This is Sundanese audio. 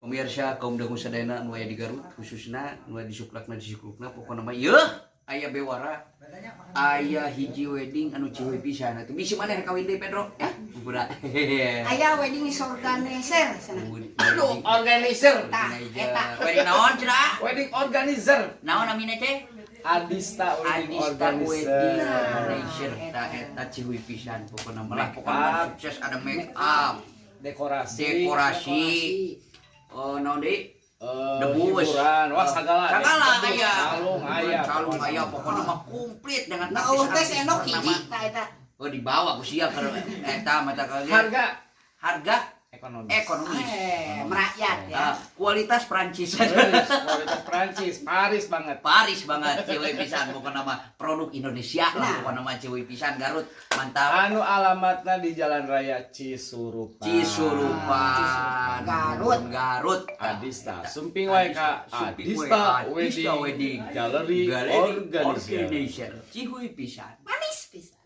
Pemirsa, kaum dangu sadayana anu aya di Garut, khususna nu aya di Suklakna, di Siklukna, pokona mah yeuh aya bewara, aya hiji wedding anu cihuy pisan atuh. Bisi maneh kawin deui, Pedro, ya budak. Aya wedding organizer cenah. Aduh, organizer. Tah, eta. Wedding naon cenah? Wedding organizer. Naon namina teh? Adista Wedding Adista Organizer. Wedding Organizer. Tah, eta cihuy pisan pokona mah lah. Make Pokona mah up. sukses, ada make up, Dekorasi. dekorasi, oh, naon deui? Eh, Debus. hiburan, wah, segala. Segala debus, aya. Calung aya. Calung aya, pokona mah komplit dengan Nah, eueuh teh artis-artis sendok ternama. hiji tah eta. Oh, dibawa ku sia ke eta mata kali. Harga Harga ekonomis. Ekonomis. Eh, merakyat ya. Ah, kualitas Prancis. Paris, kualitas Prancis, Paris banget. Paris banget, cihuy pisan pokona mah, produk Indonesia lah. Nah. Pokona mah cihuy pisan Garut. Mantap. Anu alamatna di Jalan Raya Cisurupan. Cisurupan. Garut. Garut. Adista. Sumping wae ka Sumping wae Adista ka Adista Wedding Wedding Gallery Galeri Organizer. Organizer. Cihuy pisan. Manis pisan.